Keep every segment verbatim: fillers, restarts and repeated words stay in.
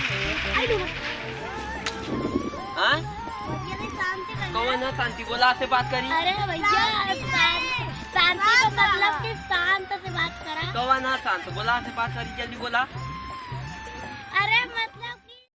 हाँ? भैया, नहीं, शांति भैया। कौन है शांति? बोला से बात करी। अरे भैया, शांति, शांति का मतलब कि शांत से बात करा। कौन है शांत? बोला से बात करी, जल्दी बोला। अरे मतलब कि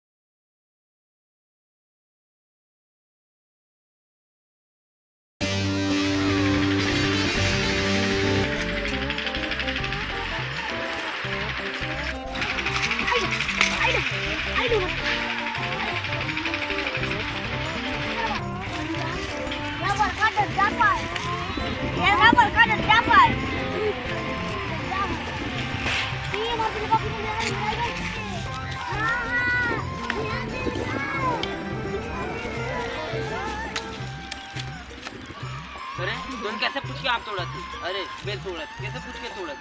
अरे, तुम कैसे पूछ के आम तोड़त ही? अरे, बेल तोड़त, कैसे पूछ के तोड़त?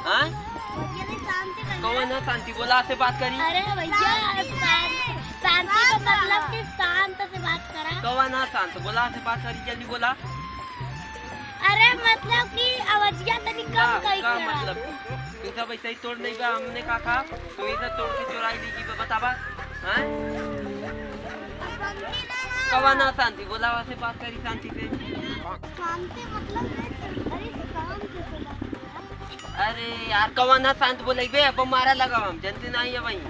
हाँ? कौन है शांति? बोला से बात करी। अरे भैया, शांति, शांति का मतलब कि शांत से बात करा। कौन है शांत? बोला से बात करी, जल्दी बोला। अरे मतलब कि आवाजिया तनी कम का, कई का करा। मतलब? तू सब ऐसे ही तोड़ नहीं बा, हमने का कहा? तू ही सब तोड़ के चुराई ली जी, बतावा। हाँ? कवन है शांति? बोलावा से बात करी शांति से। शांति मतलब, अरे, शांत से बोला। अरे यार, कवन है शांत बोलइबे? अब मारा लगा हम, जनते नहीं है भाई।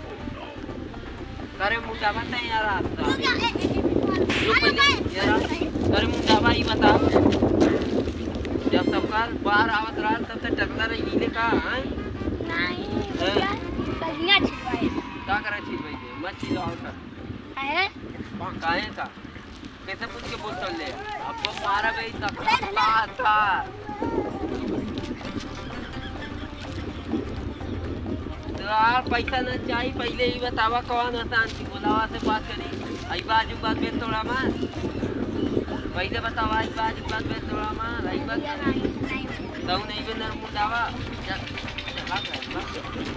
करे मुंडावा तै यार, आप तो। रुक पहले, यार, करे मुंडावा, ई बता। जब सबका बाहर आवत रहल, तब तक टकला रही हिले का, हैं? नहीं, हैं? भैया, कहिया छिपाए। का करे छिपाई दे? मत चिल्लाओ कर। काहे? काहे का? कैसे पूछ के बोल कर ले? अब तो मारा गई तब का था? तो यार पैसा ना चाहिए, पहले ही बतावा कौन है शांति, बोलावा से बात करी। आई बाजू बात बेल तोड़ा मार। पहले बतावा, आई बाजू बात बेल तोड़ा मार, आई बात। नहीं, नहीं। तऊ नहीं बे नर मुंडावा। चल।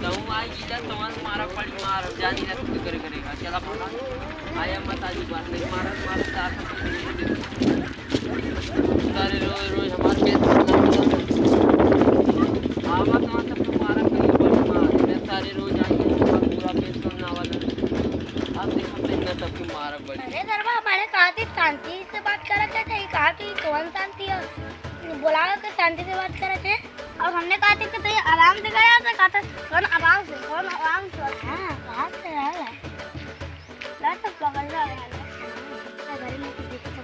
तऊ आई गीला, तवन मारा पड़ी मार, जानी ना तू करे करेगा। चला पकड़। आया मत आजू बात नहीं, मारा, मारा, चार सौ रुपये दे दे। सारे रोज, रोज हमारे पेट में ना मिला। आवा तो मतलब तुम्हारा कहीं पड़ी मार। मैं सारे रोज आएंगे, तुम्हारा पूरा पेट सुनना वाला। अब देखो, मैं इतना सबके मारा पड़ी। अरे सरवा, हमारे कहा थी शांति से बात करा चाहते हैं, कहा थी कौन शांति है? बोला के शांति से बात करा चाहते हैं। और हमने कहा था कि तू आराम से करे, आपने कहा था, "कौन आराम से, कौन आराम से?" हाँ, बात तो है। डर तो पकड़ रहा है। घर में तो दिक्कत